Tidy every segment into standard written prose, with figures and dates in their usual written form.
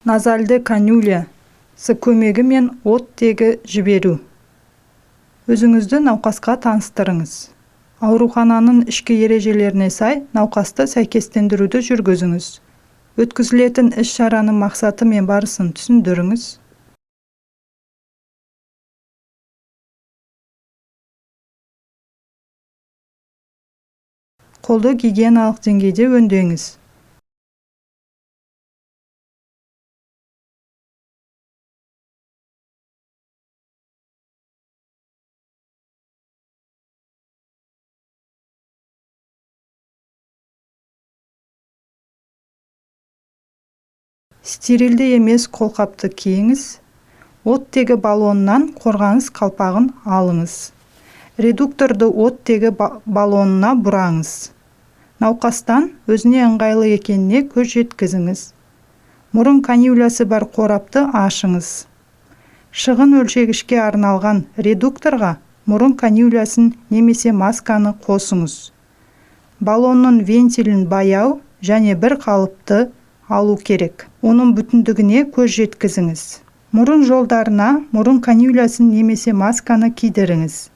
Назальды канюлясы көмегімен оттегі жіберу. Өзіңізді науқасқа таныстырыңыз. Аурухананың ішкі ережелеріне сай науқасты сәйкестендіруді жүргізіңіз. Өткізілетін іс-шараның мақсаты мен барысын түсіндіріңіз. Қолды гигиеналық деңгейде өңдеңіз. Стерилді емес қолқапты киіңіз. Оттегі баллонынан қорғаныс қалпағын алыңыз. Редукторды оттегі баллонына бұраңыз. Науқастан өзіне ыңғайлы екеніне көз жеткізіңіз. Мұрын канюлясы бар қорапты ашыңыз. Шығын өлшегішке арналған редукторға мұрын канюлясын немесе масканы қосыңыз. Баллонның вентилін баяу және бір қалыпты алу керек. Оның бүтіндігіне көз жеткізіңіз. Мұрын жолдарына мұрын канюлясын немесе масканы кидіріңіз.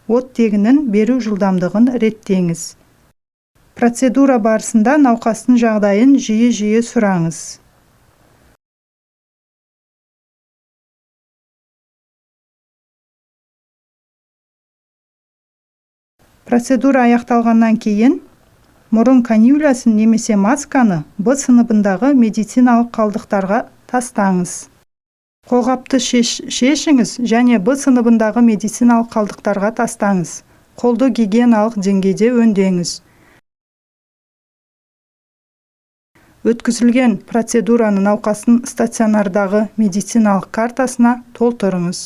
Оттегінің беру жылдамдығын реттеңіз. Процедура барысында науқастың жағдайын жиі-жиі сұраңыз. Процедура аяқталғаннан кейін мұрын канюлясын немесе масканы Б сыныбындағы медициналық қалдықтарға тастаңыз. Қолғапты шешіңіз және Б сыныбындағы медициналық қалдықтарға тастаңыз. Қолды гигиеналық деңгейде өңдеңіз. Өткізілген процедураны науқастың стационардағы медициналық картасына толтырыңыз.